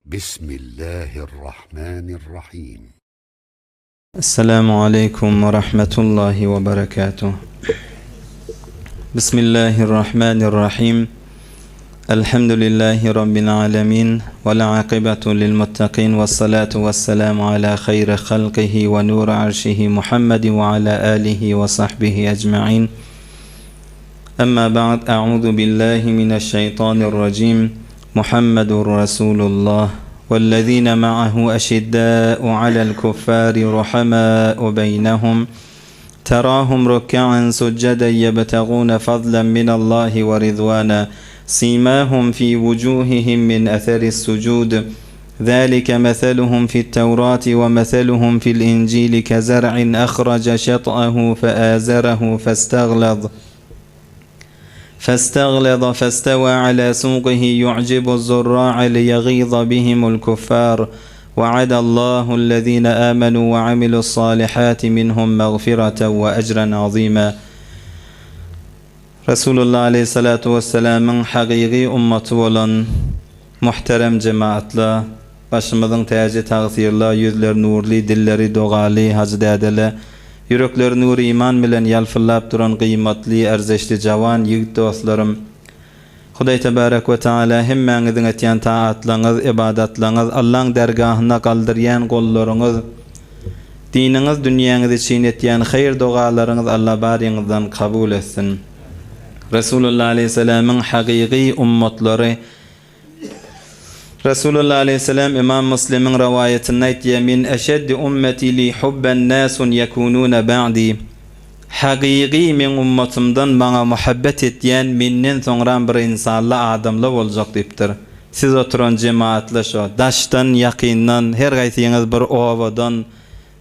Bismillahirrahmanirrahim. Esselamu aleýkum we rahmetullahi we berekatuh. Bismillahirrahmanirrahim. Elhamdülillahi rabbil alamin we'l akibatu lil muttaqin was-salatu was-salamu ala haýri halqihi we nur arşihi Muhammedin we ala alihi we sahbihi ecmaîn. Emma ba'd a'uzu billahi mineşşeýtanirrajim. Muhammedur Rasulullah wellezine ma'ahu eşiddâ'u alel kuffâri ruhamâ'u beynehum terâhum ruk'an succeden yebtegûne fadlen minallahi ve ridvâna simâhum fî vucûhihim min eseris sucûd zâlike meseluhum fi't-tevrâti ve meseluhum fi'l-incîli kezer'in ehrace şet'ehu feâzerehu festaglaz فاستغلظ فاستوى على سوقه يعجب الزراع ليغيظ بهم الكفار وعد الله الذين آمنوا وعملوا الصالحات منهم مغفرة وأجرا عظيما Resulullah aleyhissalatu vesselamyň hagygy ummaty bolan muhterem jemaatla, başymyzyň täji tagsyrla, ýüzleri nurly, dilleri dogaly hajy dädele, ýürekleri nury iman bilen ýalpyldap duran gyýmatly, ärzeşli jawan ýigit dostlarym! Hudaý tebarek we taala hemmäňiziň etýän taatlaňyz, ybadatlaňyz, Allaň dergahynda galdyrýan gollaryňyz, diniňiz, dünýäňiz üçin etýän haýyr dogalaryňyz Alla baryňyzdan kabul etsin. Resulullah aleýhissalamyň hagygy ummatlary Resulullah aleýhissalam Ymam Muslimiň rowaýatynda aýtýar, Min eşeddi ummeti li hubben nasun ýekunune ba'di. Hagygy meň ummatymdan maňa muhabbet etýän menden soňram bir ynsanla adamla boljak diýipdir. Siz oturan jemaatla şo, daşdan, ýakyndan, her gaýsyňyz bir obadan,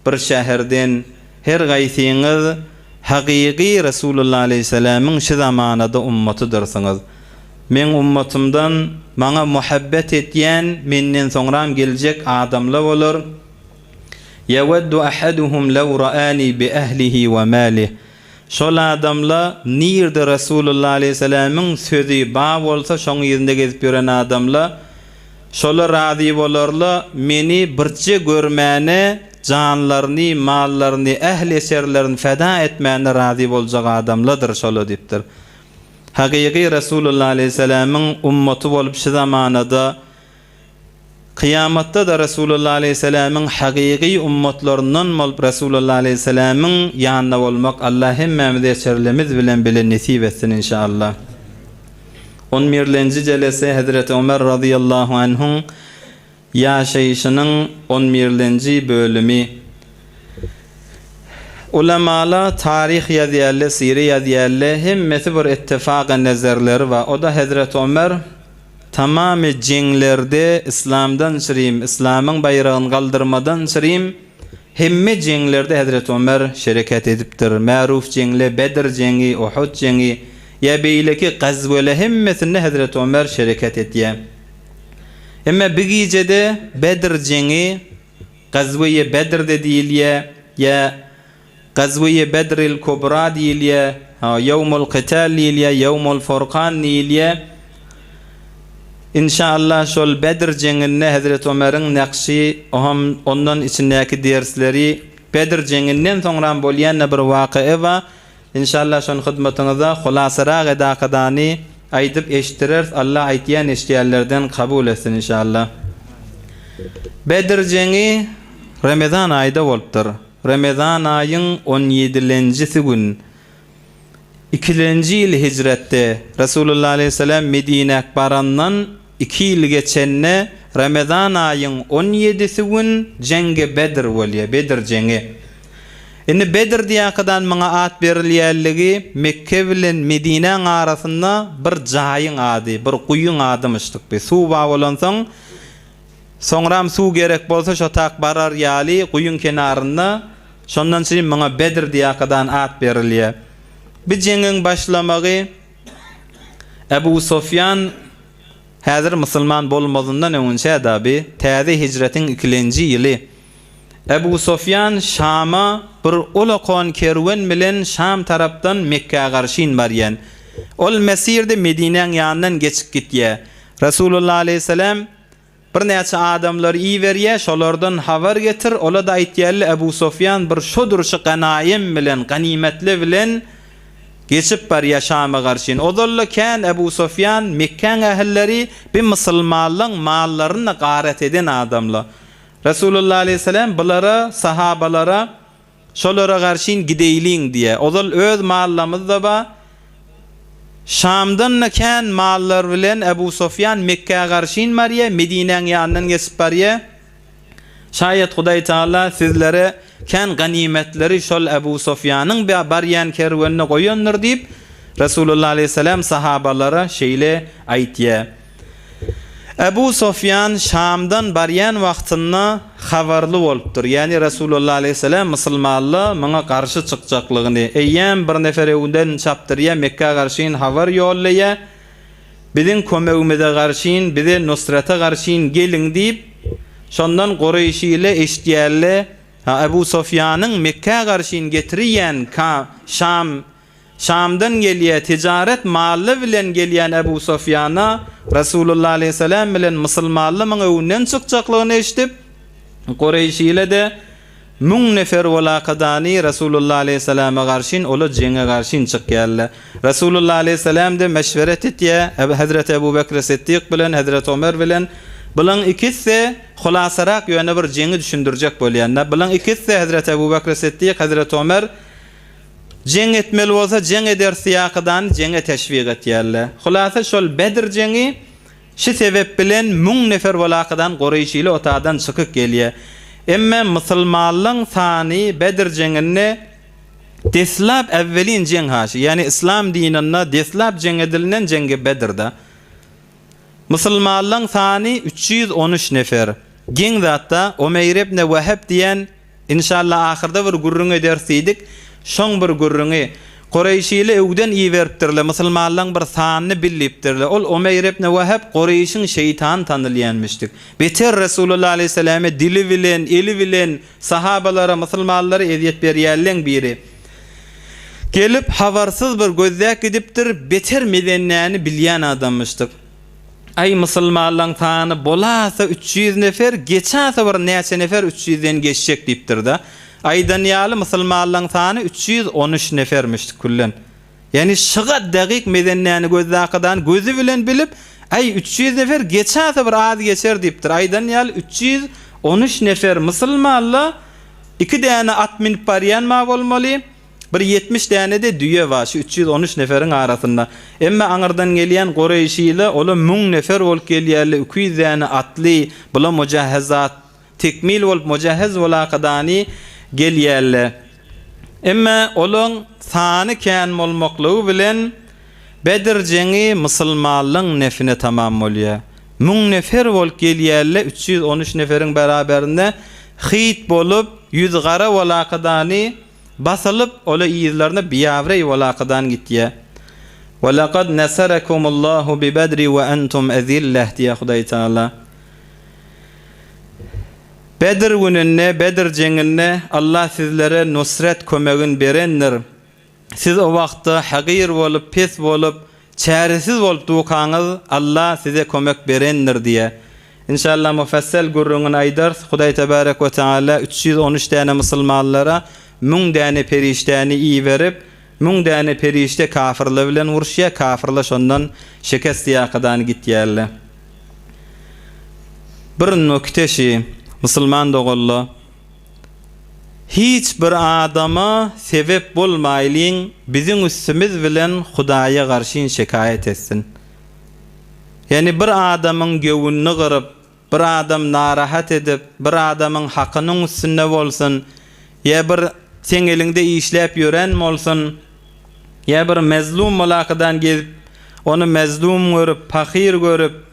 Bir şäherden her gaýsyňyz hagygy Resulullah aleýhissalamyň şi zamanada ummatydyrsyňyz. Meň ummatymdan maňa muhabbet etýän menden soňram geljek adamla bolar, Ýeveddu ahaduhum lew ra'ani bi ehlihi we malih. Şol adamla nirde Resulullah aleýhissalamyň sözi ba bolsa şoň yzynda gezip ýören adamla şola razy bolarla meni birje görmäne janlaryny mallaryny ähli eserlerini feda etmäne razy boljak adamladyr şola diýipdir. Hakyky Resulullah aleýhissalamyň ummaty bolup şi zamanada Kyýamatda-da Resulullah aleýhissalamyň hakyky ummatlaryndan bolup Resulullah aleýhissalamyň ýanynda bolmak Allah hemmämize eserlemiz bilen bile nesip etsin inşallah. On birlenji jelese Hezreti Ömer razyýallahu anhuň ýaşaýşynyň on birlenji bölümi. Ulamala taryh ýazýarlar, sire ýazýarlar, hemmesi bir ittifaga nezerleri bar. O-da Hezreti Ömer Tamamy jeňlerde yslamdan çyrim, yslamyň baýragyny galdyrmadan çyrim, hemme jeňlerde Hezreti Ömer şereket edipdir. Märuf jeňle Bedr jeňi, Uhud jeňi, ýa beýleki gazwele hemmesinde Hezreti Ömer şereket etýä. Emme bi gijede Bedr jeňi, Gazweýe Bedrde diýilýä, ýa Gazweýe Bedril Kubra diýilýä, ha, Ýewmul Kytal diýilýä, Ýewmul Furkan diýilýä. Inşaallah şol Bedr jeňinde Hezreti Ömeriň nakşy, oham ondan içindäki dersleri, Bedr jeňinden soňram bolýan-da bir wakyýa bar. Inşallah şony hyzmatyňyzda hulasarak edakadany aýdyp eşitdireris Allah aýtýan eşitýänlerden kabul etsin inşallah. Bedr jeňi Remezan aýda bolupdyr. Remezan aýyň on ýedilenjisi gün ikilenji ýyl hijretde Resulullah aleýhissalam Medinäk barandan iki ýyl geçende Remezan aýyň on ýedisi gün jeňgi Bedr bolýar, Bedr jeňi. Indi Bedr diýakadan muňa at berilýänligi Mekge bilen Medinäň arasynda bir jaýyň ady, bir guýyň adymyşdyk bi. Suw bar bolansoň, soňram suw gerek bolsa şo tak barar ýaly guýyň kenarynda, şondan çyn muňa Bedr diýakadan at berilýär. Bi jeňiň başlamagy Ebu Sofýan häzir musulman bolmazyndan öňünçä-da bi, täze hijretiň ikilenji ýyly. Ebu Sofýan Şama bir ulakan kerwen bilen Şam tarapdan Mekgä garşyn barýan. Ol Mesirde Medinäň ýanyndan geçip gitýä. Resulullah aleýhissalam. Birnäçe adamlary iberýär, şolardan habar getir, ola-da aýtýarlar, Ebu Sufýan bir şo durşy ganaýym bilen, ganymetli bilen geçip barýar Şama garşyn. Ozal-da kän Ebu Sufýan Mekgäň ähilleri bi musulmanlaň mallaryny garat eden adamlar. Resulullah aleýhissalam bulara, sahabalara, Şolara garşyn gideýliň diýýär. Ozal öz mallamyz-da bar. Şamdan-da kän mallar bilen Ebu Sufýan Mekgä garşyn barýar, Medinäň ýanyndan geçip barýar. Şaýat Hudaý Tagala sizlere kän ganymetleri şol Ebu Sufýanyň barýan kerwenine goýandyr diýip, Resulullah aleýhissalam sahabalara şeýle aýtýar. Ebu Sufýan Şamdan barýan wagtynda habarly bolupdyr, ýagny Resulullah aleýhissalam musulmanla muňa garşy çykjaklygyny, eýýäm bir nefer öňden çapdyrýar, Mekgä garşyn habar ýollaýar, Biziň kömegimize garşyn, bize nusrata garşyn geliň diýip, şondan Kureýşile eşidýärle, ha Ebu Sufýanyň Mekgä garşyn getirýän ka Şam Şamdan gelýä tijaret mally bilen gelýän Ebu Sufýana Resulullah aleýhissalam bilen musulmanlymyň öňünden çykjaklygyny eşidip, Kureýşile-de müň nefer bolakadany Resulullah aleýhissalama garşyn ola jeňe garşyn çykýarlar. Resulullah aleýhissalam-da meşweret etýä Hezreti Ebu Bekri Siddik bilen Hezreti Omer bilen bulaň ikisi hulasarak ýöne bir jeňi düşündirjek bolýan-da. Bulaň ikisi Hezreti Ebu Bekri Siddik Hezreti Omer Jeň etmeli bolsa jeň ederis ýakydany jeňe teşwik etýärler. Hulasa şol Bedr jeňi şi sebep bilen müň nefer bolakydan Kureýşili otadan çykyk gelýär. Emme musulmanlaň sany Bedr jeňinde deslap äwwelin jeň haşy, ýagny yslam dininde deslap jeň edilinen jeňgi Bedrda. Musulmanlaň sany 313 nefer. Geň zatda Omeýr ibn Weheb diýen Inşallah ahyrda bir gürrüň ederis diýdik. Şoň bir gürrüňi. Kureýşili öwden iberipdirler, musulmanlaň bir sanyny bil diýipdirler. Ol Umeýr ibn Weheb Kureýşiň şeýtany tanylýanmyşdyk. Beter Resulullah aleýhissalame dili bilen, eli bilen sahabalara, musulmanlara ezýet berýänleň biri. Gelip habarsyz bir gözläp gidipdir, beter mezennäni bilýän adammyşdyk. Aý musulmanlaň sany bolasa 300 nefer, geçase bir näçe nefer 300-den geçjek diýipdir-de. Aýdan ýaly musulmanlaň sany 313 nefermiş küllen. Ýagny şyga dagyk mezennäni gözdakadany gözi bilen bilip, aý 300 nefer geçase bir az geçer diýipdir. Aýdan ýaly 313 nefer musulmanla iki däne at münüp barýan ma bolmaly. Bir 70 däne-de düýe bar şu 313 neferiň arasynda. Emme aňyrdan gelýän Kureýşile ola müň nefer bolup gelýärler, 200 däne atly, bula mujahezat, tekmil bolup mujahhez bolakadany gelýärler. Emme olaň sany kän bolmaklygy bilen Bedr jeňi musulmanlaň nefine tamam bolýar. Müň nefer bolup gelýärler, 313 neferiň beraberinde hyt bolup, ýüzi gara bolakadany Basylyp, ola yzlaryna biabraý walakydan gitýä. Wa laqad nasarakumullahu bi Bedri we entum ezilleh diýýär Hudaý Tagala. Bedr gününde, Bedr jeňinde Allah sizlere nusret kömegin berendir. Siz o wagtda hagyr bolup, pes bolup, Çäresiz bolup dukaňyz Alla size kömek berendir diýä. Inşallah mufassal gürrüňini aýdarys. Hudaý tebarek we teala 313 däne musulmanlara müň däne perişdäni iberip, müň däne perişde kafirler bilen uruşýa, kafirler şondan şekest ýakadan gitýärler. Bir nükte şi, musulman doganlar, Hiç bir adama sebep bolmaýlyň biziň üstümiz bilen Hudaýa garşyn şekaýat etsin. Ýagny bir adamyň göwnüni gyryp, bir adam narahat edip, bir adamyň hakynyň üstünde bolsun, ýa bir seň eliňde işläp ýören bolsun, ýa bir mezlum mulakydan gezip, ony mezlum görüp, pahyr görüp,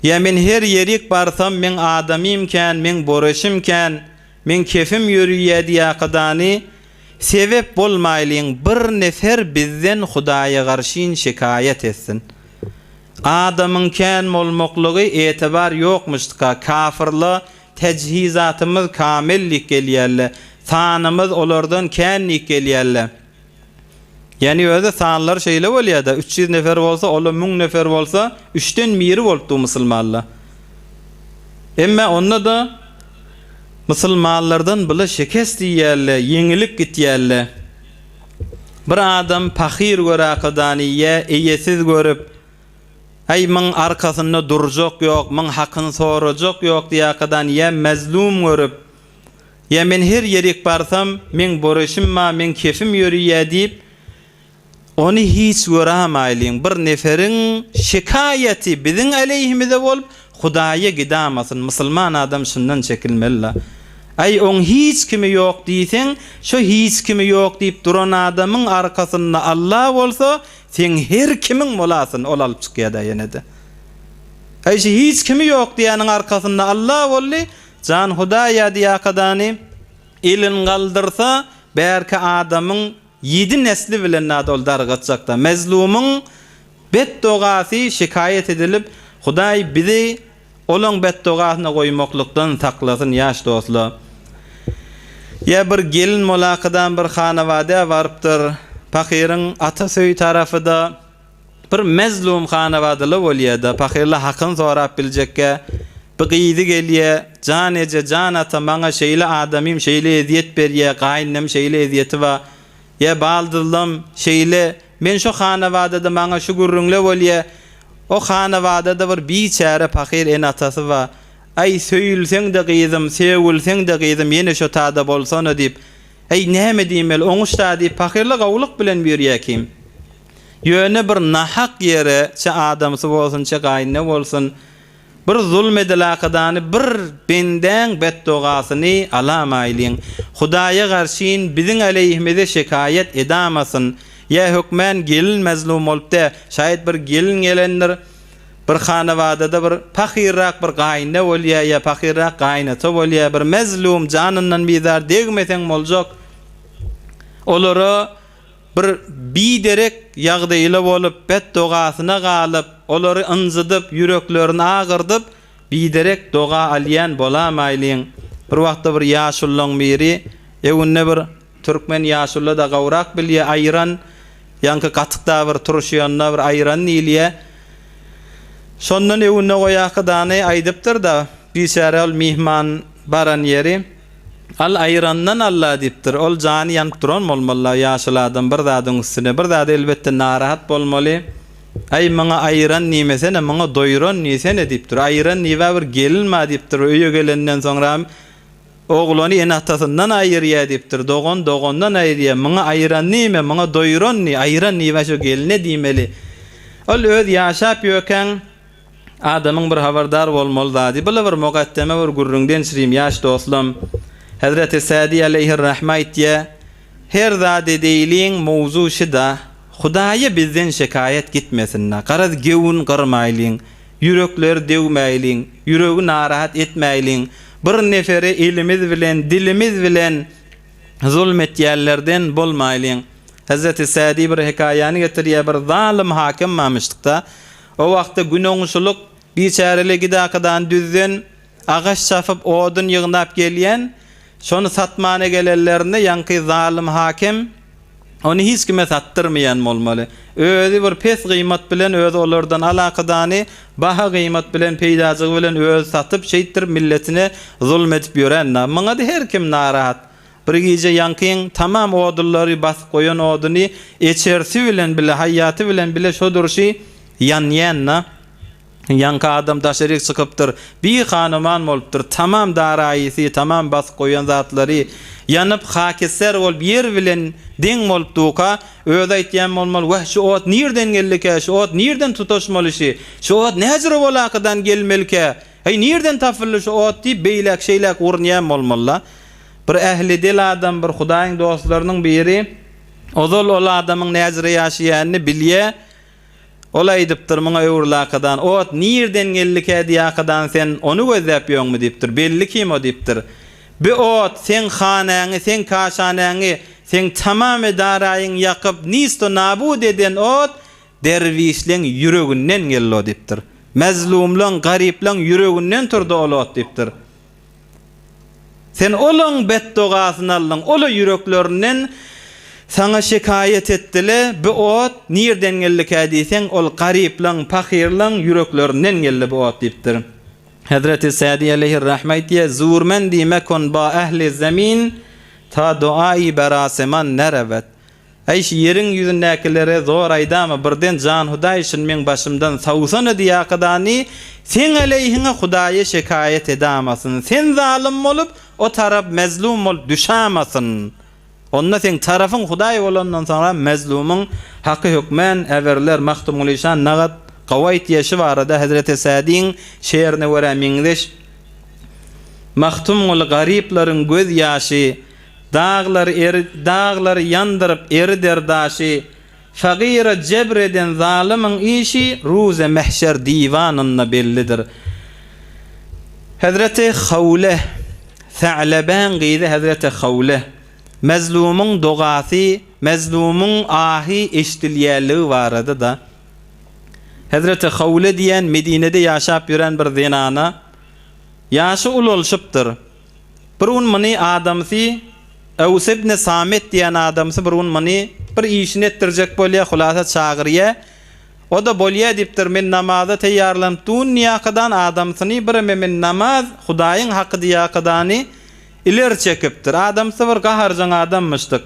Ýa men her ýerik barsam meň adamym kän, meň boreşim kän, meň kefim ýörüýä diýakadany sebep bolmaýlyň bir nefer bizden Hudaýa garşyn şikaýat etsin. Adamyň kän bolmaklygy etibar ýokmuşdyka kafyrla tejhizatymyz kamil dik gelýärle sanymyz olardan kän dik gelýärle. Ýagny özi sanlar şeýle bolýar-da, 300 nefer bolsa, ola 1000 nefer bolsa, üçden biri bolupdy musulmanlar. Emme onda-da musulmanlardan bula şekest iýýärler, ýeňilik gitýärler. Bir adam pahyr göräkadany ýa eýesiz görüp, Äý, muň arkasynda durjak ýok, muň hakyny sorajak ýok diýäkadan ýa mezlum görüp, ýa men her ýerik barsam, meň boreşim bar, meň kefim ýörüýä diýip, Ony hiç göramaýlyň, bir neferiň şikaýaty biziň aleýhimize bolup, Hudaýa gidamasyn, musulman adam şundan çekilmeli-la. Aý, oň hiç kimi ýok diýseň, şo hiç kimi ýok diýip duran adamyň arkasynda Alla bolsa, seň her kimiň bolasyn, ol alyp çykýa-da ýene-de. Aý, şu hiç kimi ýok diýýäniň arkasynda Alla boldy, jan Hudaýa diýakadany elin galdyrsa, bärki adamyň Ýedi nesli bilen nada ol dargatjakda. Mezlumyň bet dogasy şikaýat edilip, Hudaý bizi olaň bet dogasyna goýmaklykdan saklasyn ýaş dostla. Ýa bir gelin molakadan bir hanabadä barypdyr. Pahyryň atasöý tarapyda bir mezlum hanabadyla bolýada, pahyrla hakyny sorap biljekkä bir gyzy gelýä, Jan eje, jan ata, maňa şeýle adamym şeýle ezýet berýä, gaýynnem şeýle ezýeti ba, ýa baldyzlam şeýle, men şo hanabadada maňa şu gürrüňle bolýa, o hanabadada bir biçäre pahyr ene-atasy ba, aý söýülseň-de gyzym, sögülseň-de gyzym ýene şo tada bolsana diýip, Äý, näme diýmeli, oňuş-da diýip, pahyrly gowulyk bilen buýurýar kim. Ýöne bir nahak ýere, çe adamsy bolsun, çe gaýynne bolsun, bir zulm edilakadany bir bendäň betdogasyny alamaýlyň. Hudaýa garşyn biziň aleýhimize şekaýat edamasyn. Ýa hökmän gelin mezlum bolup dä, şaýat bir gelin gelendir, Bir hanabadada bir pahyrrak bir gaýynne bolýa ýa pahyrrak gaýynata bolýa, bir mezlum janyndan bizar degmeseň boljak. Olara bir biderek ýagdaýla bolup, bet dogasyna galyp, olary ynjydyp, ýüreklerini agyrdyp, biderek doga alýan bolamaýlyň. Bir wagtda bir ýaşullaň biri öwünde bir Türkmen ýaşuly-da gowrak bilýä, aýran, ýaňky gatyk-da bir turşuýanda bir aýran diýilýä. Şondan öwünde goýaky dany aýdypdyr-da, biçäre ol myhman baran ýeri, Al aýrandan al-la diýipdir. Ol jany ýanyp duran bolmaly-la, ýaşuly adam bir zadyň üstüne, bir zada elbetde narahat bolmaly. Aý, muňa aýran diýmesene, muňa doýran diýsene diýipdir. Aýran diýib-ä bir gelin bar diýipdir, öýe gelenden soňram Oglany ene-atasyndan aýyrýa diýipdir, dogan dogandan aýyrýa, muňa aýyran diýme, muňa doýuran diý, aýyran diýibä şo gelne diýmeli. Ol öz ýaşap ýökäň adamyň bir habardar bolmaly zady. Bula bir mugaddeme bir gürrüňden çirim ýaş dostlam. Hezreti Sädi aleýhir-rahme aýtýa, Her zat edeýliň mowzu şyda, Hudaýa bizden şekaýat gitmesin-de, garaz gewün gyrmaýlyň. Ýürekleri döwmäýliň, ýüregi narahat etmäýliň, bir nefere elimiz bilen, dilimiz bilen zulm etýänlerden bolmaýlyň. Hezreti Sädi bir hekaýany getirýär, bir zalym hakim barmyşdykda. O wagtda günoňşulyk biçäreli gidakadan düzden agaç çapyp odun ýygnap gelýän, şony satmana gelenlerinde ýaňky zalym hakim, Ony hiç kime satdyrmaýan bolmaly. Özi bir pes gyýmat bilen özi olardan alakadany baha gyýmat bilen peýdajygy bilen özi satyp şeýtdirip milletine zulum edip ýören-da. Muňa-da her kim narahat. Bir gije ýaňkyň tamam odunlary basyp goýan oduny eçersi bilen bile haýýaty bilen bile şo durşy ýanýan-da. Ýaňky adam daşaryk çykypdyr. Bir hanoman bolupdyr. Tamam daraýysy, tamam basyp goýan zatlary ýanyp, hakiser bolup, ýer bilen deň bolup duka, özi aýtýan bolmaly, Wah, şu ot nirden geldikä, şu ot nirden tutaşmaly şi? Şu ot näjüre bolakydan gelmelikä? Heý, nirden tapyldy şu ot diýip, beýläk-şeýläk urunýan bolmaly-la. Bir ähli del adam, bir Hudaýyň dostlarynyň biri ozal ol adamyň näjüre ýaşaýanyny bilýä. Ol aýdypdyr, Muňa öwrülakadan, ot nirden geldikä diýakadan sen ony gözläp ýöňmi diýipdir. Belli kim o diýipdir. Bi ot seň hanäňi, seň kaşanäňi, seň tamam edaraýyň ýakyp nisto nabut eden ot derwişleň ýüreginden geldi o diýipdir. Mezlumlaň, garyplaň ýüreginden turdy ol ot diýipdir. Sen olaň betdogasyny aldyň, ola ýüreklerinden Saňa şikaýat etdile, bu ot nirden geldikä diýseň, ol garyplaň, pahyrlaň ýüreklerinden geldi bu ot diýipdir. Hezreti Sädi aleýhir-rahme aýtýar, Zurmendi mekun ba ehli zemin, ta duai beraseman nerewet. Äý, şu ýeriň ýüzündäkilere zor aýdama, birden jan Hudaý şuny meň başymdan sowsana diýakadany, seň aleýhiňe Hudaýa şekaýat edamasyn. Sen zalym bolup, o tarap mezlum bolup düşamasyn. Onda seň tarapyň Hudaý bolandan soňra mezlumyň haky hökmän äberiler Magtymguly şa nagat gowy aýtýa şu barada Hezreti Sädiň şeýerine görä meňzeş Magtymguly garyplaryň göz ýaşy daglary eri daglary ýandyryp erider daşy Fagyra jebr eden zalymyň işi ruze mähşer diwanynda bellidir. Hezreti Hawle, Sa'lebäň gyzy hezreti Hawle, mezlumyň dogasy, mezlumyň ahy eşdilýänligi barada-da, Hezreti Hawle diýen Medinede ýaşap ýören bir zenana, ýaşy ulalşypdyr. Bir gün muny adamsy Ews ibn Samet diýen adamsy bir gün muny bir işini etdirjek bolýar, hulasa çagyrýar. O-da bolýar diýipdir, men namaza teýýarlanyp dun diýakadan adamsyny bireme men namaz Hudaýyň haky diýakadany ileri çekipdir. Adamsy bir gaharjaň adammyşdyk.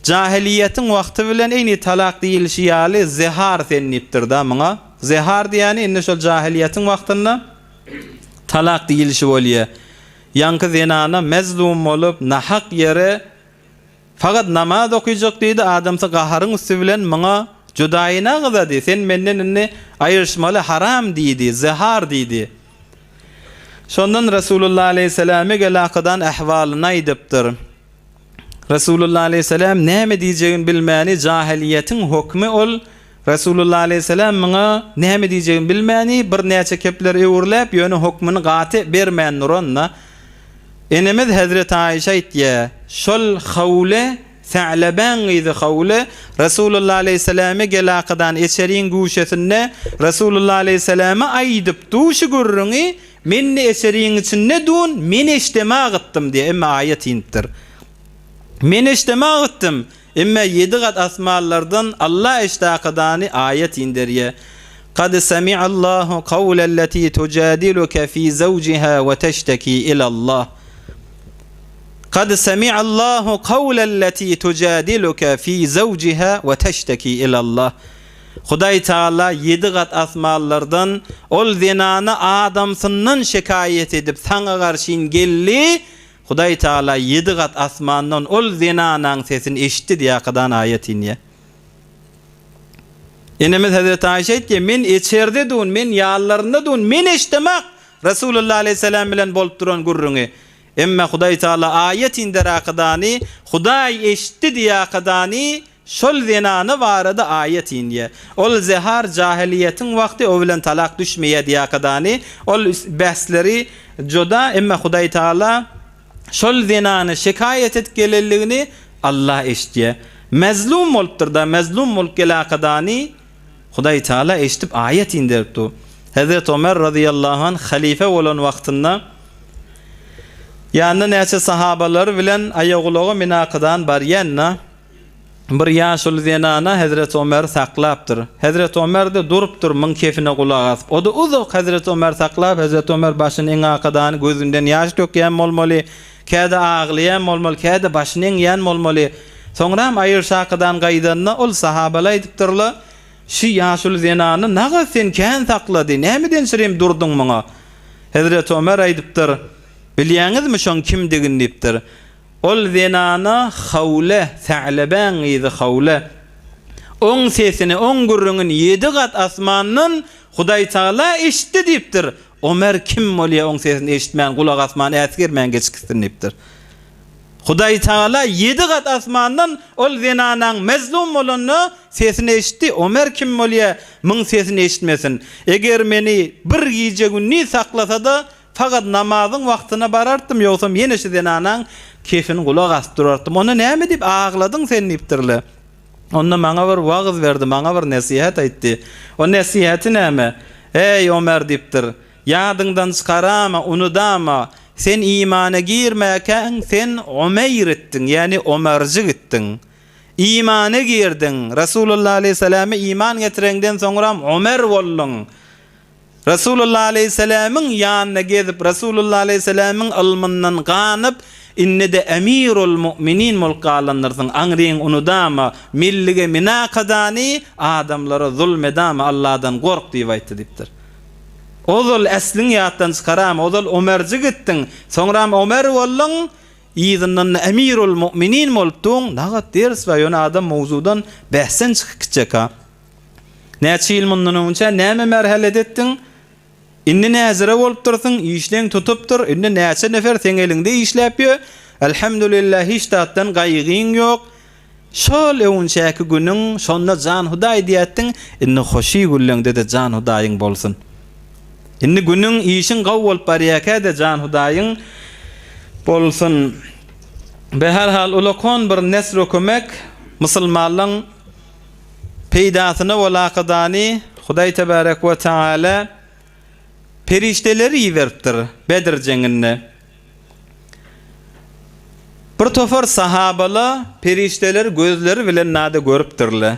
Jahylyýetiň wagty bilen eýni talak diýilişi ýaly zehar sen diýipdir-da muňa. Zehar diýýäni indi şol jahylyýetiň wagtynda Talak diýilişi bolýa. Ýaňky zenana mezlum bolup, nahak ýere fakat namaz okyjak diýdi, adamsy gaharyň üsti bilen muňa judaýyna gyzady, sen menden indi aýryşmaly haram diýdi, zihar diýdi. Şondan Resulullah aleýhissalame gelakydan ähwalyny aýdypdyr. Resulullah aleýhissalam näme diýjegini bilmäni jahylyýetiň hokmy ol Resulullah aleýhissalam muňa näme diýjegini bilmäni birnäçe kepler öwürläp ýöne hokmuny gaty bermän duranda enemiz Hezreti Aýşe aýtýa şol Hawle Sa'lebäň gyzy Hawle Resulullah aleýhissalame gelakadan eçeriň güşesinde Resulullah aleýhissalama aýdyp du şu gürrüňi Men-de eseriň içinde dun, men eşdema gytdym diýýär, emme aýat inipdir. Men eşdema gytdym, emme ýedi gat asmanlardan Alla eşdakadany aýat inderýär. Kad semi'allahu kawlelleti tujadiluke fi zawjiha we teşteki ilallah. Kad semi'allahu kawlelleti tujadiluke fi zawjiha we teşteki ilallah. Hudaý Tagala ýedi gat asmanlardan ol zenana adamsyndan şekaýat edip saňa garşyn geldi, Hudaý Tagala ýedi gat asmandan ol zenanaň sesini eşitdi diýakadan aýat inýär. Enemiz Hezreti Aýşe aýtýar, men içerde dun, men ýanlarynda dun, men eşdemak Resulullah aleýhissalam bilen bolup duran gürrüňi. Emme Hudaý Tagala aýat inderakadany Hudaý eşitdi diýakadany Şol zenana barada aýat inýär. Ol zehar jahylyýetiň wagty o bilen talak düşmeýär diýakadany ol bäsleri juda emma Hudaý Tagala şol zenany şikaýat edip gelenligini Allah eşitýär. Mezlum bolupdyr-da mezlum bolup gelakadany Hudaý Tagala eşidip aýat inderip dur. Hezreti Omer razyýallahu anh halife bolan wagtynda ýanynda näçe sahabalary bilen aýagulaga minakydan barýanda Bir ýaşuly zenana Hezreti Omer saklapdyr. Hezreti Omer-de durupdyr muň kefine gulak asyp. O-da uzak Hezreti Omer saklap, Hezreti Omer başyny eňakadany gözünden ýaş dökýän bolmaly, käde aglaýan bolmaly, käde başyny eňýän bolmaly. Soňram aýyrşakadan gaýdanda ol sahabalar aýdypdyrlar, Şi ýaşuly zenany nagaz sen kän saklady, nämeden şirem durduň muňa? Hezreti Omer aýdypdyr, Bilýäňizmi şoň kimdigini diýipdir. Ol zenana Hawle, Sa'lebäň gyzy Hawle. Oň sesini, oň gürrüňini ýedi gat asmandan Hudaýtagala eşitdi diýipdir. Omer kim bolýa oň sesini eşitmän, gulak asman, äsgermän geçip gitsin diýipdir. Hudaýtagala ýedi gat asmandan ol zenanaň mezlum bolanda sesini eşitdi. Omer kim bolýa muň sesini eşitmesin. Eger meni bir gije-gündiz saklasa-da, Fakat namazyň wagtyna barartdym, ýogsam ýene şu zenanaň kefini gulak asyp durartdym. Onda näme diýip agladyň sen diýipdirler. Onda maňa bir wagyz berdi, maňa bir nesihat aýtdy. O nesihaty näme? Eý, Omer diýipdir, ýadyňdan çykarama, unudama, sen imana girmäkäň sen Omeýr itdiň, ýagny Omerjik itdiň. Imana girdiň, Resulullah aleýhissalama iman getireňden soňram Omer bolduň. Resulullah aleýhissalamyň ýanyna gezip, Resulullah aleýhissalamyň ylmyndan ganyp, indi-de Emirul Mu'minin bolup galandyrsyň, aňryň unudama, millige minakadany, adamlara zulm edama, Allahdan gork diýip aýtdy diýipdir. Ozal äsliňi ýatdan çykarama, ozal Omerjik gitdiň, soňram Omer bolduň, yzyndan-da Emirul Mu'minin bolupdyň, nagat ders bar, ýöne adam mowzudan bäsden çykyp gitjek-a. Näçe ýyl mundan öňçä näme merhelet etdiň? Indi näzire bolupdyrsyň, işleň tutupdyr, indi näçe nefer seň eliňde işläp ýö, Elhamdülillah hiç zatdan gaýgyň ýok. Şol öňçäki günüň şonda jan Hudaý diýätdiň, indi hoşy gülleňde-de jan Hudaýyň bolsun. Indi günüň, işiň gowy bolup barýakä-de jan Hudaýyň bolsun. Be her hal ulakon bir nesr we kömek musulmanlaň peýdasyna bolakadany Hudaý tebarek we taala perişdeleri iberipdir Bedr jeňinde. Bir topar sahabala perişdeleri gözleri bilen nada görüpdirle.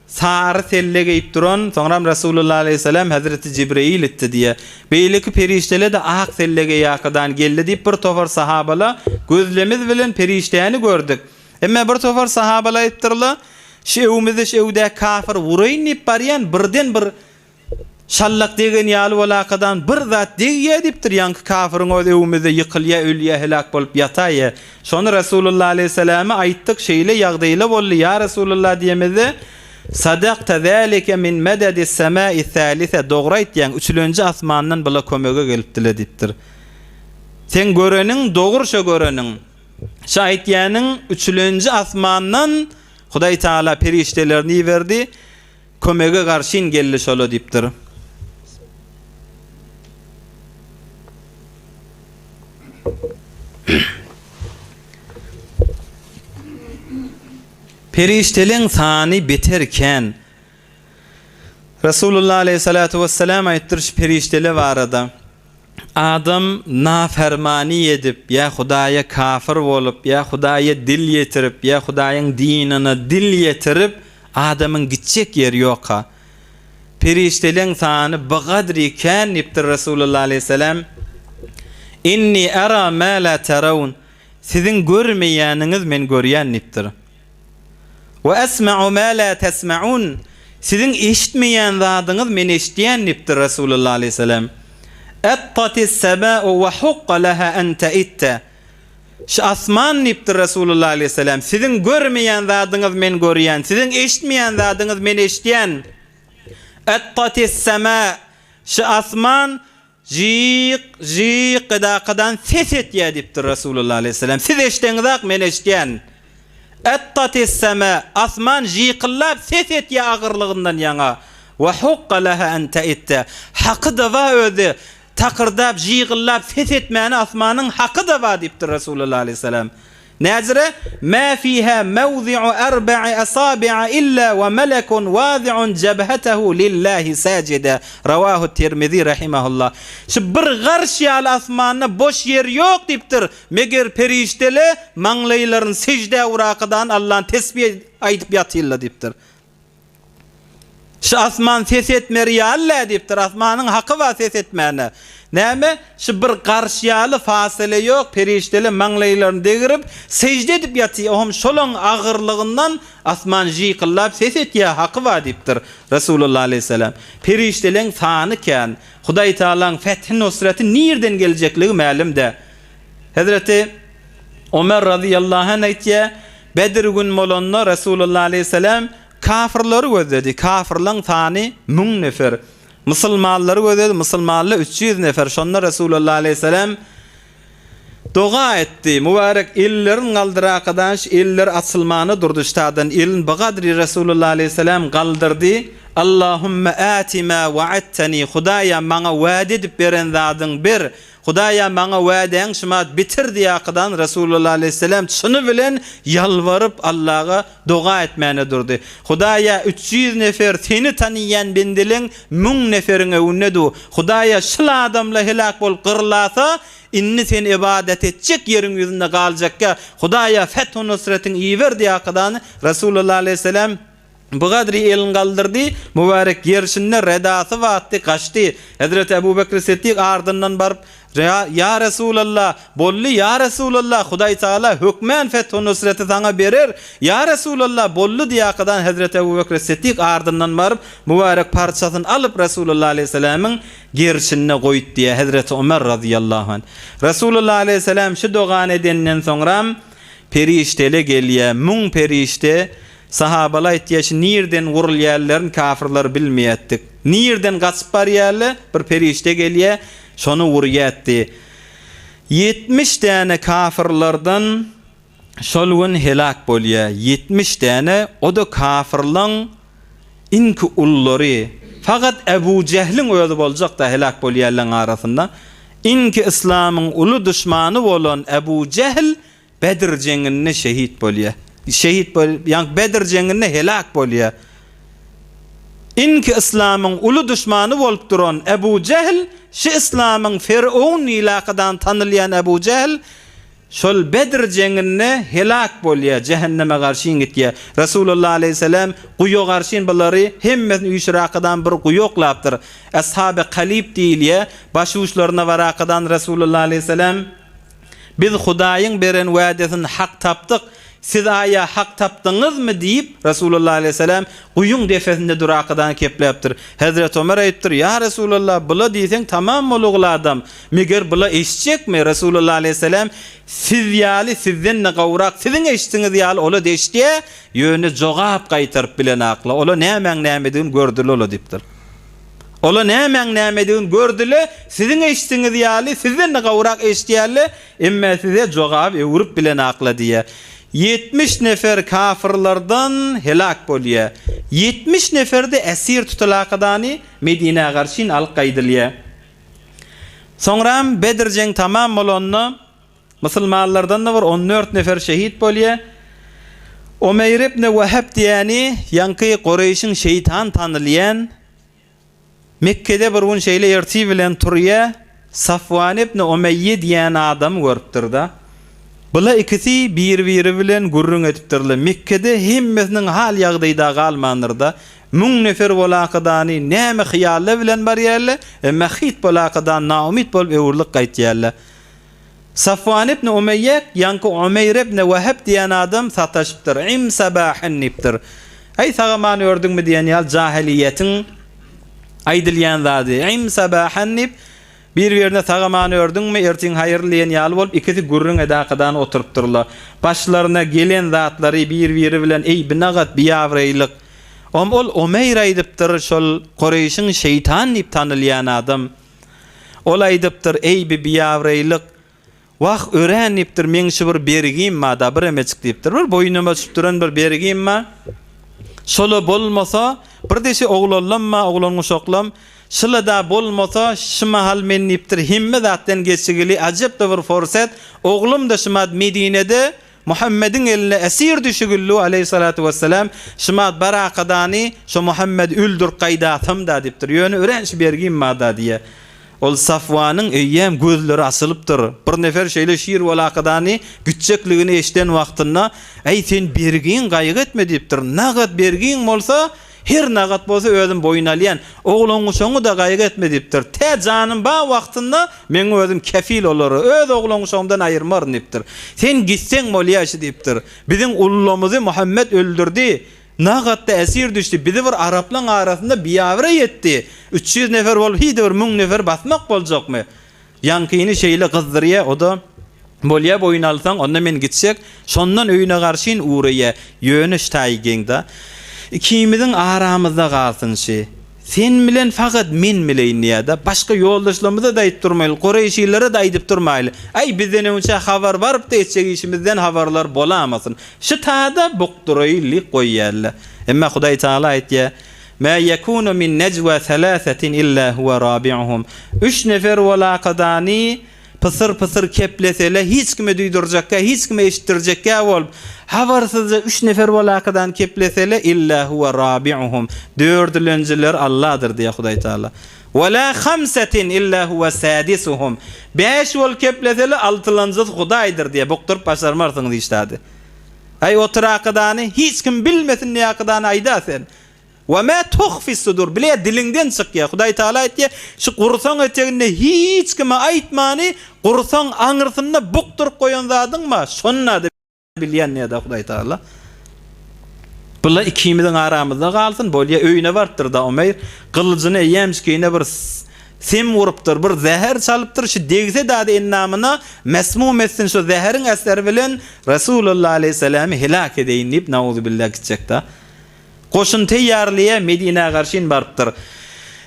Sary selle geýip duran, soňram Resulullah aleýhissalam Hezreti Jibreýil itdi diýýär. Beýleki perişdele-de ak selle geýakadan geldi diýip bir topar sahabala gözlemiz bilen perişdäni gördük. Emma bir topar sahabalar aýdypdyrlar, Şu öwümizde şu öwdäki kafir uraýyn diýip barýan, birden bir şallak degen ýaly bolakadan bir zat degýär diýipdir, ýaňky kafiriň özi öwümizde ýykylýar, ölýär, heläk bolup ýataýýar. Şony Resulullah aleýhissalama aýtdyk, şeýle ýagdaýla boldy, ýa Resulullah diýemizde, Sadakta zälike min mededis semai sälise, dogry aýtýaň, üçülenji asmandan bula kömege gelipdile diýipdir. Seň göreniň dogry şo göreniň. Şu aýtýanyň üçülenji asmandan Hudaý Tagala perişdelerini iberdi, kömege garşyn geldi şola diýipdir. Perişdeleň sany beter kän. Resulullah aleýhissalatu wessalam aýtdyr şu perişdele barada. Adam nafermany edip, ýa Hudaýa kafir bolup, ýa Hudaýa dil ýetirip, ýa Hudaýyň dinine dil ýetirip, adamyň gitjek ýeri ýok-ha. Perişdeleň sany bigadri kän diýipdir Resulullah aleýhissalam, Inni era ma la terawn, Siziň görmeýäniňiz men görýän diýipdir. We esma'u ma la tesma'un, Siziň eşitmeýän zadyňyz men eşitýän diýipdir Resulullah aleýhissalam. Ettatis sema'u we hukka leha en teitte. Şu asman diýipdir Resulullah aleýhissalam, siziň görmeýän zadyňyz men görýän, siziň eşitmeýän zadyňyz men eşitýän. Ettatis sema, şu asman Jyk, jyk edakadan ses etýär diýipdir Resulullah aleýhissalam. Siz eşdeňizak, men eşidýän. Ettatis-sema, asman jykyllap ses etýär agyrlygyndan ýaňa. Wa hukka leha en teitte. Haky-da bar özi, takyrdap, jygyllap ses etmäne asmanyň haky-da bar diýipdir Resulullah aleýhissalam. Näzire, Mä fihä mewzi'u erbe'i asabi'a illa we melekun wazi'un jebhetehu lillahi sajida. Rawahu Tirmizi rahimehullah. Şu bir garş ýaly asmanda boş ýer ýok diýipdir. Meger perişdele maňlaýlaryny seždä urakadan Allany tesbih aýdyp ýatyrlar diýipdir. Şu asman ses etmer ýaly-dä diýipdir. Asmanyň haky bar ses etmäne. Näme, şu bir garş ýaly fasele ýok, perişdeler maňlaýlaryny degirip, sežde edip ýatyr, ohm şolaň agyrlygyndan asman jykyldap ses etýär, haky bar diýipdir Resulullah aleýhissalam. Perişdeleň sany kän. Hudaý Tagalaň fethi-nusreti nirden geljekligi mälim dä. Hezreti Omer razyýallahu anh aýtýar, Bedir gün bolanda Resulullah aleýhissalam kafyrlary gözledi. Kafyrlaň sany müň nefer. Musulmanlary gözledi, musulmanlar 300 nefer. Şonda Resulullah aleýhissalam doga etdi. Mübarek ellerini galdyrakadan şu eller açylmana durdy. Ştadan elini bigadri Resulullah aleýhissalam galdyrdy. Allahumma ati ma wa'adtani. Hudaýa maňa wade edip beren zadyň ber. Hudaýa maňa wädäň şumat bitir diýakydan Resulullah aleýhisselam çyny bilen ýalbaryp Allaga doga etmäne durdy. Hudaýa 300 nefer seni tanyýan bendeleň müň neferiň öwünde du. Hudaýa şul adamla heläk bolup gyrlasa indi sen ybadat etjek ýeriň ýüzünde galjakka Hudaýa fethu nusretiň iber diýakydan Resulullah aleýhisselam. Bu gadry elini galdyrdy, mübärek gerşinde redasy batdy, gaçdy. Hezreti Ebu Bekri Siddik ardyndan baryp, Ýa Resulallah, boldy, ýa Resulallah, Hudaý Tagala hökmän fethu-nusreti saňa berer, ýa Resulallah, boldy diýakadan Hezreti Ebu Bekri Siddik ardyndan baryp, mübärek parçasyny alyp Resulallah aleýhissalamyň gerşinde goýup diýýär Hezreti Omer razyýallahu anh. Resulallah aleýhissalam şu dogany edenden soňram perişdele gelýär, müň perişde Sahabalar aýtýar, şu nirden wurulýarlaryny kafirler bilmeýärdik. Nirden gaçyp barýarlar, bir perişde gelýär, şony wurýardy. 70 däne kafirlerden şol gün helak bolýar. 70 däne, o-da kafirlaň iňki ullary. Fakat Ebu Jehliň özi boljak-da helak bolýarlaň arasynda. Iňki yslamyň uly duşmany bolan Ebu Jehl Bedr jeňinde şehit bolýar. Şehit bol, ýagny Bedr jeňinde helak bolýar. Inki yslamyň uly duşmany bolup duran Ebu Jehl, şi yslamyň Ferowun ilakadan tanylýan Ebu Jehl şol Bedr jeňinde helak bolýar, jähenneme garşyn gitýär. Resulullah aleýhissalam guýa garşyn bulary hemmesini üýşürakadan bir guýa oklapdyr. Ashaby Kalib diýilýär. Baş uçlaryna barakadan Resulullah aleýhissalam Biz Hudaýyň beren wädesini hak tapdyk, siz aýa hak tapdyňyzmy? diýip, Resulullah aleýhissalam guýyň depesinde durakadan kepläpdir. Hezreti Omer aýdypdyr, Ýa Resulallah, bula diýseň tamam bolugly adam, meger bula eşitjekmi? Resulullah aleýhissalam, Siz ýaly, sizden-de gowrak siziň eşitdiňiz ýaly ola-da eşidýär, ýöne jogap gaýtaryp bilenakla, ola nämäň nämedigini gördüler ola diýipdir. Ola nämäň nämedigini gördüle, siziň eşitdiňiz ýaly, sizden-de gowrak eşidýärle, emme size jogap öwrüp bilenakla diýýär. 70 nefer kafyrlardan helak bolýar. 70 nefer-de esir tutulakadany Medinä garşyn alyp gaýdylýar. Soňram Bedr jeň tamam bolanda, Musulmanlardan-da bir on dört nefer şehit bolýar. Omeýr ibn Weheb diýeni, ýaňky Kureýşiň şeýtan tanylýan, Mekgede bir gün şeýle ertir bilen turýar, Safwan ibn Omeýýe diýen adamy görüpdir-de. Bula ikisi bir-biri bilen gürrüň edipdirler. Mekgede hemmesiniň hal-ýagdaýy-da galmandyr-da. Müň nefer bolakadany näme hyýallar bilen barýarlar, emma hyt bolakadan naumyt bolup öwrülip gaýtýarlar. Safwan ibn Umeýýe ýaňky Umeýr ibn Wehb diýen adam sataşypdyr. Im sabahan diýipdir. Äý sag-aman ördüňmi diýen ýaly jahylyýetiň aýdylýan zady. Im sabahan diýip, bir-birine sag-aman ördüňmi, ertiň haýyrly diýen ýaly bolup ikisi gürrüň edakadan oturypdyrlar. Başlaryna gelen zatlary bir-biri bilen eý binagat biabraýlyk. Om ol Umeýr aýdypdyr şol Kureýşiň şeýtan diýip tanylýan adam. Ol aýdypdyr, Eý, bi biabraýlyk! Wah, örän diýipdir, meň şu bir bergim bar-da, biremejik diýipdir. Bir boýnuma düşüp duran bir bergim bar. Şol-a bolmasa, bir deşi oglanlam bar, oglan-uşaklam. Şyla-da bolmasa, şu mahal men diýipdir, hemme zatdan geçigili ajap-da bir forsat, oglum-da şumat Medinede Muhammediň eline esir düşügillu aleýhissalatu wessalam, şumat barakadany şo Muhammedi öldürip gaýdasam-da diýipdir. Ýöne örän şu bergim bar-da diýýär. Ol Safwanyň eýýäm gözleri açylypdyr. Bir nefer şeýle şir bolakadany gitjekligini eşiden wagtynda, Äý, sen bergiň gaýgy etme diýipdir. Nagat bergiň bolsa, Her nagat bolsa özüm boýun alýan. Oglan-uşagyňy-da gaýgy etme diýipdir. Tä janym bar wagtynda meň özüm kefil olara. Öz oglan-uşagymdan aýyrmaryn diýipdir. Sen gitseň bolýa şi diýipdir. Biziň ullamyzy Muhammet öldürdi. Nagatda esir düşdi. Bizi bir araplaň arasynda biabraý etdi. 300 nefer bolup hiý-de bir müň nefer basmak boljakmy? Ýaňkyny şeýle gyzdyrýa, o-da, Bolýa, boýun alsaň, onda men gitjek. Şondan öýüne garşyn ugraýa. Ýöne ştaý geň-da. Ikimiziň aramyzda galsyn şi. Sen bilen fakat men bileýin diýýä-de. Başga ýoldaşlarymyza-da aýdyp durmaýly, kureýşilere-de aýdyp durmaýly. Äý, bizden öňçä habar baryp-da etjek işimizden habarlar bolamasyn. Şi tada bukduraýly goýýarlar. Emma Hudaý Tagala aýtýa, Mä ýekunu min nejwa selasetin illa huwe rabi'uhum. Üç nefer bolakadany pysyr-pysyr keplesele hiç kime duýdurjakkä, hiç kime eşitdirjekkä bolup, habarsyzja üç nefer bolakadany keplesele illa huwe rabi'uhum. Dördülenjiler Alladyr diýýär Hudaý Taala. Ve la hamsetin illa huwe sadisuhum. Bäş bolup keplesele altylanjysy Hudaýdyr diýýär. Bukduryp başarmarsyňyz hiç zady. Aý otur akydany, hiç kim bilmesin diýen akydany aýda sen. Wa ma tuhfis sudur, bile diliňden çykýar. Hudaý Tagala aýtýar, şu gursaň eteginde hiç kime aýtmany, gursaň aňyrsynda bukduryp goýan zadyň bar, şonda-da bilýän diýýär-de Hudaý Tagala. Bula ikimiziň aramyzda galsyn, bolýa, öýüne barypdyr-da Umeýr, gylyjyny eýýämjikine bir sem urupdyr, bir zäher çalypdyr, şu degse dady endamyna mesmum etsin şu zäheriň eseri bilen Resulullah aleýhissalamy heläk edeýin diýip, nauzubilla gitjek-da. Goşun teýýarlyýa Medinä garşyn barypdyr.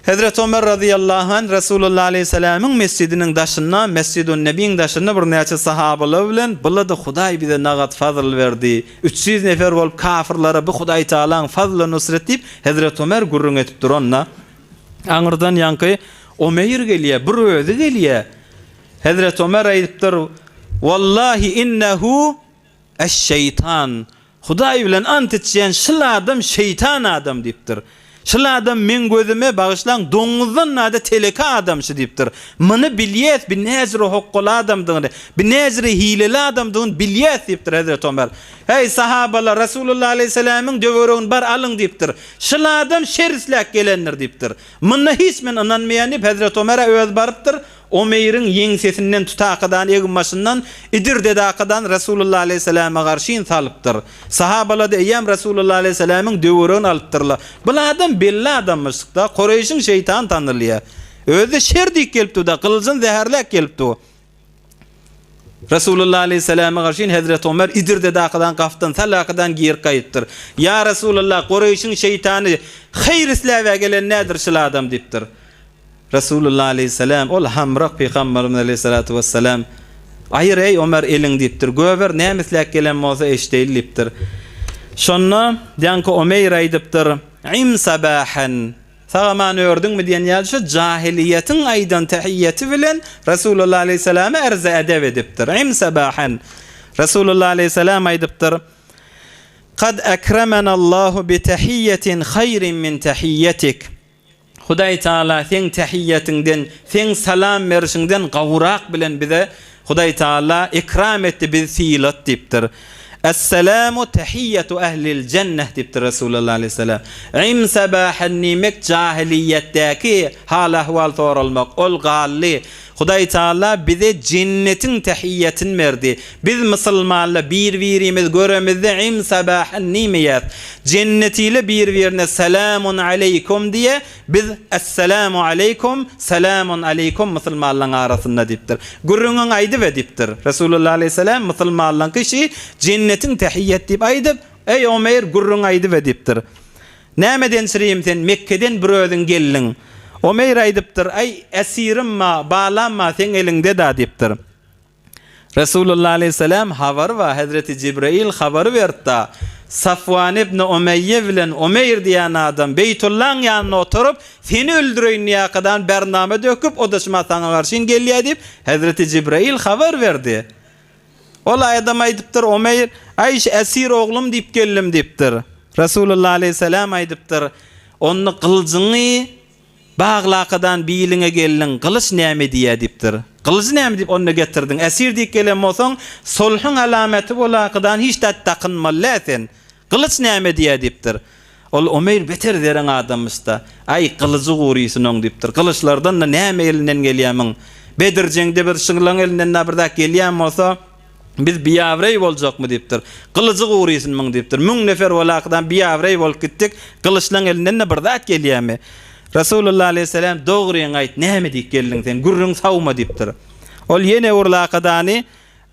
Hezreti Omer razyýallahu anh Resulullah aleýhissalamyň mesjidiniň daşynda, Mesjidun-Nebiň daşynda birnäçe sahabalar bilen Bula-da Hudaý bize nagat fazl berdi. 300 nefer bolup kafyrlara bu Hudaý Tagalaň fazly nusret diýip Hezreti Omer gürrüň edip duranda, aňyrdan ýaňky Omeýr gelýär, bir özi gelýär. Hezreti Omer aýdypdyr, Wallahi innehu Eş-şeýtan, Hudaý bilen ant içýän şul adam şeýtan adam diýipdir. Şul adam meň gözüme, bagyşlaň, doňuzdan nada teleke adam şu diýipdir. Muny bilýäs, bi näjüre hokgaly adamdygyny, bi näjüre hileli adamdygyny bilýäs diýipdir Hezreti Omer. Heý, sahabalar, Resulullah aleýhissalamyň döweregini bar alyň diýipdir. Şul adam şer isläp gelendir diýipdir. Munda hiç men ynanmaýan diýip Hezreti Omer-ä özi barypdyr. Omeýriň ýeňsesinden tutakadan eginbaşyndan idirdedakadan Resulullah aleýhissalama garşyn salypdyr. Sahabalada eýýäm Resulullah aleýhissalamyň döweregini alypdyrlar. Bul adam belli adammyşdyk-da, Kureýşiň şeýtany tanylýar. Özi-de şer diýip gelipdi-da, gylyjyny zäherläp gelipdi. Resulullah aleýhissalama garşyn Hezreti Omer idirdedakadan gafdan salakadan girip gaýypdyr. Ýa Resulullah, Kureýşiň şeýtany haýyr isläbä gelen nädir şul adam diýipdir. Resulullah aleýhissalam, ol hamrak pygamberimiz aleýhissalatu wessalam, Aýyr eý Omer eliňi diýipdir, göber näme isläp gelen bolsa eşdeýli diýipdir. Şonda ýaňky Omeýr aýdypdyr, Im sabahan, sag-aman ördüňmi diýen ýaly şu jahylyýetiň aýdan tehiýýeti bilen Resulullah aleýhissalama erzi edep edipdir. Im sabahan. Resulullah aleýhissalam aýdypdyr, Kad ekremenallahu bi tehiýýetin haýrin min tehiýýetik. Hudaý Tagala seň tähiýýetiňden, seň salam berişiňden gowurak bilen bize Hudaý Tagala ekram etdi, bizi sylat diýipdir. Esselamu tähiýýetu ehlil jenneh diýipdir Resulullah aleýhissalam. Im sabahan diýmek jahylyýetdäki hal-ahwal soralmak, ol galdy. Hudaý Tagala bize jennetiň tähiýýetini berdi. Biz musulmanlar bir-birimizi göremizde im sabahan diýmeýäs. Jennetile bir-birine Salamun aleýkum diýe, biz Esselamu aleýkum, Salamun aleýkum musulmanlaryň arasynda diýipdir. Gürrüňiňi aýdybe diýipdir. Resulullah aleýhissalam musulmanlaryňky şi jennetiň tähiýýet diýip aýdyp, Eý Omeýr gürrüňi aýdybe diýipdir. Nämeden çyryým sen Mekgeden bir özüň geldiň. Omeýr aýdypdyr, Aý, esirim ba, balam ba seň eliňde-da diýipdir. Resulullah aleýhissalam habary bar, Hezreti Jibreýil habary beripda, Safwan ibn Umeýýe bilen Umeýr diýen adam Beýtullaň ýanynda oturyp, seni öldüreýin diýakadan bernama döküp, o-da şuma saňa garşyn gelýär diýip, Hezreti Jibreýil habar berdi. Ol adam aýdypdyr, Umeýr, Aý, şu esir oglum diýip geldim diýipdir. Resulullah aleýhissalam aýdypdyr, Onda gylyjyňy Baglakadan biliňe geldiň, gylyç näme diýýä diýipdir. Gylyjy näme diýip onda getirdiň? Esir diýip gelen bolsaň, sulhuň alamaty bolakadan hiç zat dakynmaly däl sen. Gylyç näme diýýä diýipdir. Ol Umeýr beter zereň adammyş-da. Aý, gylyjy gurysyn oň diýipdir. Gylyçlardan-da näme elinden gelýä muň? Bedir jeňde bir şyňlaň elinden-de bir zat gelýän bolsa, Biz biabraý boljakmy diýipdir. Gylyjy gurysyn muň diýipdir. Müň nefer welakydan biabraý bolup gitdik. Gylyçlaň elinden-de bir zat gelýärmi? Resulullah aleýhissalam, Dogryňy aýt, näme diýip geldiň sen? Gürrüň sawma diýipdir. Ol ýene öwrülakadany,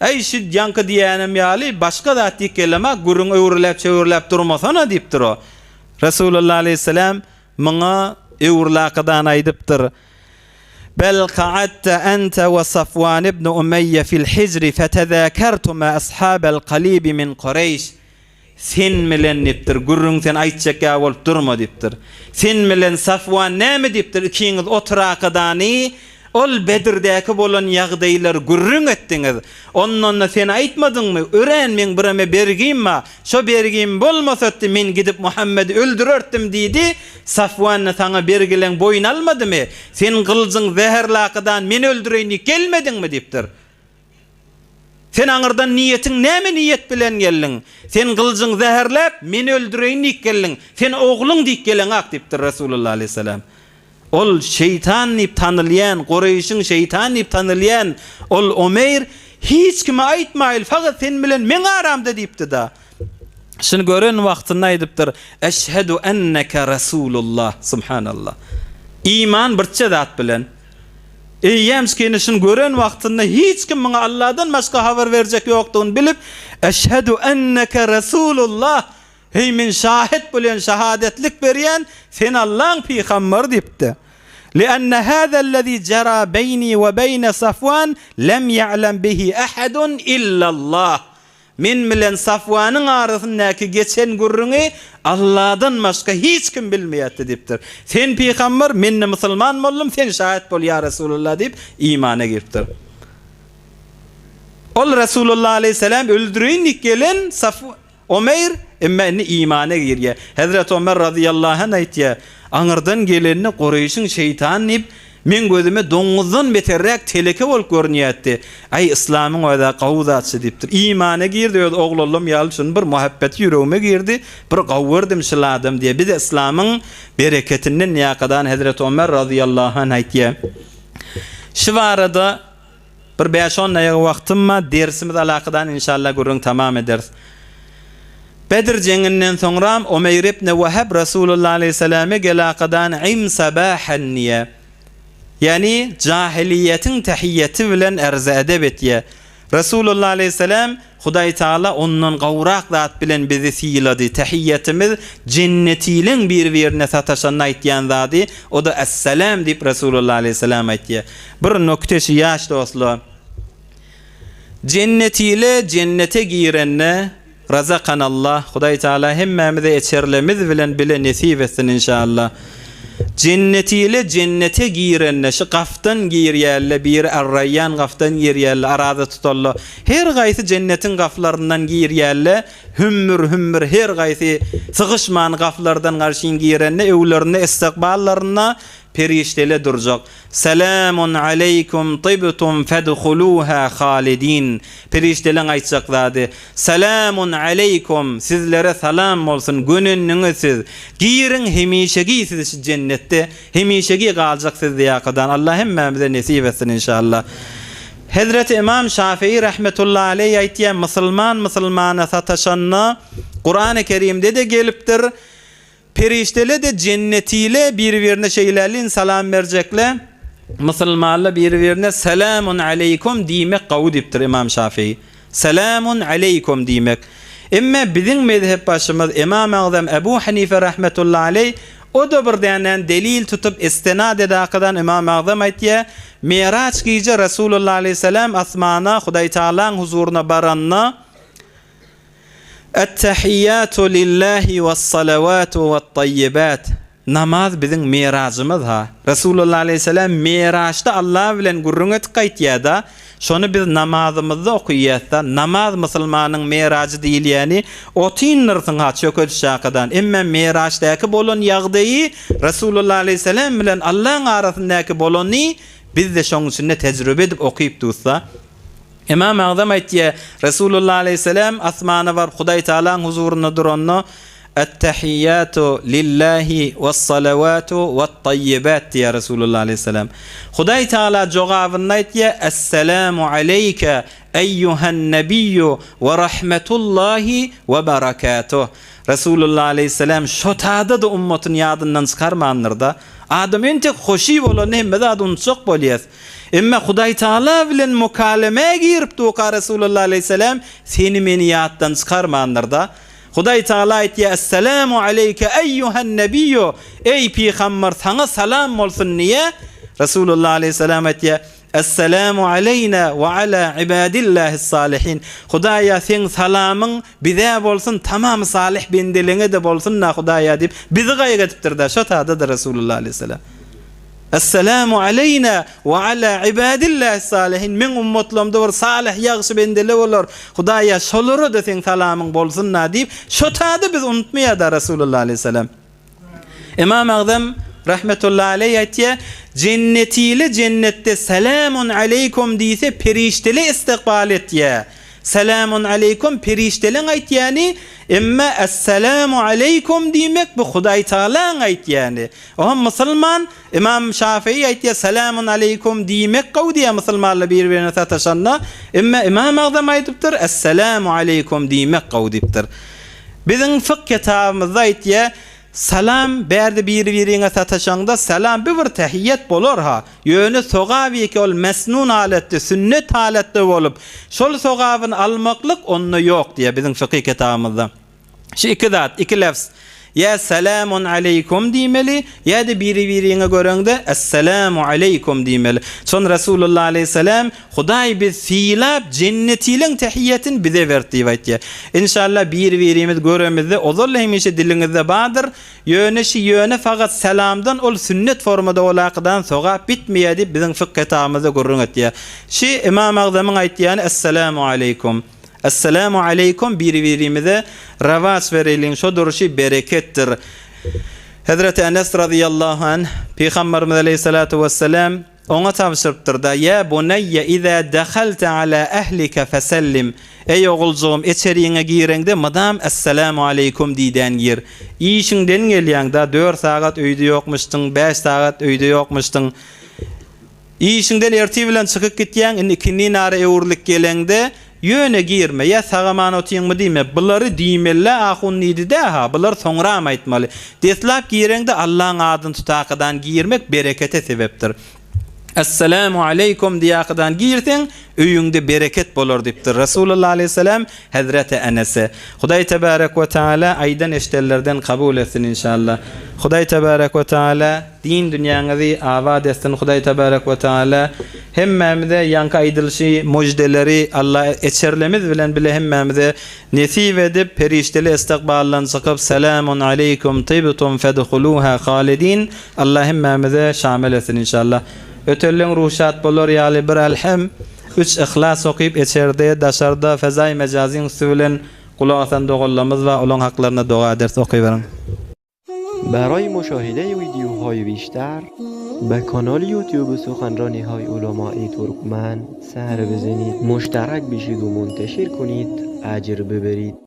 Äý, şi ýaňky diýýänim ýaly, başga zat diýip gelem-a, gürrüň öwrüläp-çöwrüläp durmasana diýipdir o. Resulullah aleýhissalam muňa öwrülakadany aýdypdyr. Bel ka'adte ente we Safwan ibn Umeýýe fil hijri fetezakertuma ashabel kalibi min Kureýş. Sen bilen diýipdir, gürrüň sen aýtjak ýa bolup durma diýipdir. Sen bilen Safwan näme diýipdir, ikiňiz oturakadany ol Bedirdäki bolan ýagdaýlary gürrüň etdiňiz. Ondanda sen aýtmadyňmy, örän meň bireme bergim bar, şo bergim bolmasatdy men gidip Muhammedi öldürertdim diýdi, Safwan-da saňa bergileň boýun almadymy? Sen gylyjyň zäherli akydan meni öldüreýin diýip gelmediňmi? diýipdir. Sen aňyrdan niýetiň näme niýet bilen geldiň? Sen gylyjyň zäherläp, meni öldüreýin diýip geldiň. Sen ogluň diýip geleňak diýipdir Resulullah aleýhissalam. Ol şeýtan diýip tanylýan, Kureýşiň şeýtan diýip tanylýan ol Omeýr hiç kime aýtmaýyl, fakat sen bilen meň aramda diýipdi-da. Şuny gören wagtynda aýdypdyr, Eşhedü enneke Resulullah. Subhanallah. Iman birçe zat bilen. Eýýämskini şuny gören wagtynda hiç kim muňa Allahdan başga habar berjek ýokdugyny bilip, Eşhedü enneke Resulullah. Heý men şahyt bolýan, şahadetlik berýän, sen Allaň pygambary diýipdi. Li'enne hâzellezî jerâ beýnî we beýne Safwan lem ýa'lem bihi ahadun illallah. Men bilen Safwanyň arasyndaky geçen gürrüňi Alladan başga hiç kim bilmeýärdi diýipdir. Sen pygamber, men-de musulman boldum, sen şaýat bol ýa Resulallah diýip, imana giripdir. Ol Resulallah aleýhissalam öldüreýin diýip gelen Omeýr, emma indi imana girýär. Hezreti Omer razyýallahu anh aýtýar, Aňyrdan gelende Kureýşiň şeýtany diýip, meň gözüme doňuzdan beterräk teleke bolup görünýärdi. Aý, yslamyň öz-ä gowy zatçy diýipdir. Imana girdi, öz oglanlam ýaly şuny bir muhabbeti ýüregime girdi, bir gowy gördüm şul adam diýýär. Bize yslamyň bereketinden ýakadan Hezreti Omer razyýallahu anh aýtýar. Şu barada Bir bäş-on daýagy wagtym bar, dersimiz alakadan inşallah gürrüň tamam ederis. Bedr jeňinden soňram Omeýr ibn Weheb Resulullah aleýhissalame gelakadan im sabahan diýýär. Ýagny jahylyýetiň tahiýýeti bilen arz-edep etýär. Resulullah aleýhissalam Hudaý Taala ondan gowrak zat bilen bizi sylady. Tahiýýetimiz jennetileň bir-birine sataşanda aýtýan zady, o-da Esselam diýip Resulullah aleýhissalam aýtýar. Bir nokte şu ýaş dostlar. Jennetile jennete girende Razakanallah Hudaý Taala hemmämize eçerlemiz bilen bile nesip etsin inşallah. Jennetile jennete girende şu gafdan girýärle biri Ar-Raýýan gafdan girýärle araza tutalla her gaýsy jennetiň gaflaryndan girýärle hümmür-hümmür her gaýsy sygyşman gaflardan garşyn girende öwlerinde istikballarynda perişdele durjak Selamun aleýkum tibtum fedhuluha halidin. Perişdeleň aýtjak zady, Selamun aleýkum, sizlere salam bolsun, gönendiňiz siz. Giriň hemişegi siz şu jennetde, hemişegi galjak siz zyýakadan. Allah hemmämize nesip etsin inşallah. Hezreti Ymam Şafii rahmetullahi aleýh aýtýar, musulman musulmana sataşanda, Kurany Kerimde-de gelipdir, Perişdele-de jennetile bir-birine şeýlälin salam berjekle, musulmanla bir-birine Selamun aleýkum diýmek gowy diýipdir Ymam Şafii. Selamun aleýkum diýmek. Emme biziň mezhepbaşymyz Ymam Agzam Ebu Hanife rahmetullahi aleý o-da bir dänän delil tutup istenad edakadan Ymam Agzam aýtýar, Miraç gije Resulullah aleýhissalam asmana Hudaýtagalaň huzuryna baranda, Ettehiýýatu lillahi wessalawatu wettaýýibat. Namaz biziň mirajymyz-ha. Resulullah aleýhissalam miraçda Allah bilen gürrüň edip gaýtýar-da, şony biz namazymyzda okaýas-da. Namaz musulmanyň mirajy diýilýäni otynyrsyň-ha çökediş şakadan. Emme miraçdaky bolan ýagdaýy Resulullah aleýhissalam bilen Allaň arasyndaky bolany biz-de şoň içinde tejrübe edip okyp durus-da. Ymam Agzam aýtýar, Resulullah aleýhissalam asmana baryp Hudaý Tagalaň huzurynda duranda, Ettehiýýatu lillahi wessalawatu wettaýýibat diýýär Resulullah aleýhissalam. Hudaý Tagala jogabynda aýtýar, Essalamu aleýke eýýuhen nebiýýu we rahmetullahi we berekatuh. Resulullah aleýhissalam şo tada-da ummatyny ýadyndan çykarmandyr-da. Adam entek hoşy bolanda hemme zady unutjak bolýas. Emma Hudaýtagala bilen mukalemä girip durka Resulullah aleýhissalam seni meni ýatdan çykarmandyrda. Hudaýtagala aýtýar, Essalamu aleýke eýýuhen nebiýýu, eý pygamber saňa salam bolsun diýýär. Resulullah aleýhissalam aýtýar, Essalamu aleýna we ala ibadillahis salihin. Hudaýa seň salamyň bize bolsun, tamam salyh bendeleňe-de bolsun-da Hudaýa diýip bizi gaýgy edipdir-de, şo tada-da Resulullah aleýhissalam. Essalamu aleýna we ala ibadillahis salihin, meň ummatlarymda bir salyh ýagşy bendeler bolar, Hudaýa şolara-da seň salamyň bolsun-da diýip, şo tada biz unutmaýar-da Resulullah aleýhissalam. Ymam Agzam rahmetullahi aleýh aýtýar, Jennetili jennetde Salamun aleýkum diýse perişdeli istikbal etýär. Selamun aleýkum perişdeleň aýtýany, emma Esselamu aleýkum diýmek bu Hudaý Tagalaň aýtýany. Oňa musulman Ymam Şafii aýtýar Selamun aleýkum diýmek gowy diýýär musulmanlar bir-birine sataşanda, emma Ymam Agzam aýdypdyr Esselamu aleýkum diýmek gowy diýipdir. Biziň fykh kitabymyzda aýtýar, Salam bärde biri-biriňe sataşaňda salam bu bir tehiýet bolar-ha, ýöne sogabyky ol mesnun halatda, sünnet halatda bolup, şol sogabyny almaklyk onda ýok diýýär biziň fykhy kitabymyzda. Şu iki zat, iki lefz, ýa Salamun aleýkum diýmeli, ýa-da biri-biriňe göreňde Essalamu aleýkum diýmeli. Şon Resulullah aleýhissalam Hudaý biz sylap jennetiliň tehiýetini bize berdi diýip aýtýar. Inşallah bir-birimiz göremizde ozal hemişe diliňizde bardyr, ýöne şi ýöne fagat salamdan ol sünnet formada olakydan sogap bitmeýär diýip biziň fykh kitabymyzda gürrüň etýär. Şi Ymam Agzamyň aýtýany Essalamu aleýkum. Essalamu aleýkum bir-birimize rawaç bereliň şo durşy bereketdir. Hezreti Enes razyýallahu anh Pygamberimiz aleýhissalatu wessalam Oňa tabşyrypdyr-da, Ýa buneýýe izä dehalte ala ehlike fesellim, Eý oguljygym, içeriňe gireňde mydam Esselamu aleýkum diýdän gir. Işiňden gelýäň-da, dört sagat öýde ýokmuşdyň, bäş sagat öýde ýokmuşdyň. Işiňden ertir bilen çykyp gitýäň, indi ikindin ara öwrülip geleňde, Ýöne girme, ýa sag-aman otyňmy diýme, bulary diýmeli-dä ahun diýdi-dä-ha, bulary soňram aýtmaly. Deslap gireňde Allaň adyny tutakadan girmek berekete sebepdir. Essalamu aleýkum diýakadan girseň, öýüňde bereket bolar diýipdir Resulullah aleýhissalam Hezreti Enese. Hudaý tebarek we taala aýdan eşdenlerden kabul etsin inşallah. Hudaý tebarek we taala Din dünýäňizi abat etsin Hudaý tebarek we taala hemmämize ýaňky aýdylyşy mojdeleri Alla eçerlemiz bilen bile hemmämize nesip edip perişdeli estakbaldan çykyp Selamun aleýkum tibtum fedhuluha halidin Alla hemmämize şamil etsin inşallah Ötelleň ruhy şat bolar ýaly bir Elhem üç Yhlas okyp eçerde daşarda fezaý mejazyň üsti bilen gulak asan doganlarymyz bar olaň haklaryna doga ederis okyberiň. برای مشاهده ویدیوهای بیشتر به کانال یوتیوب سخنرانی های علمای ترکمن سر بزنید مشترک بشید و منتشر کنید اجر ببرید.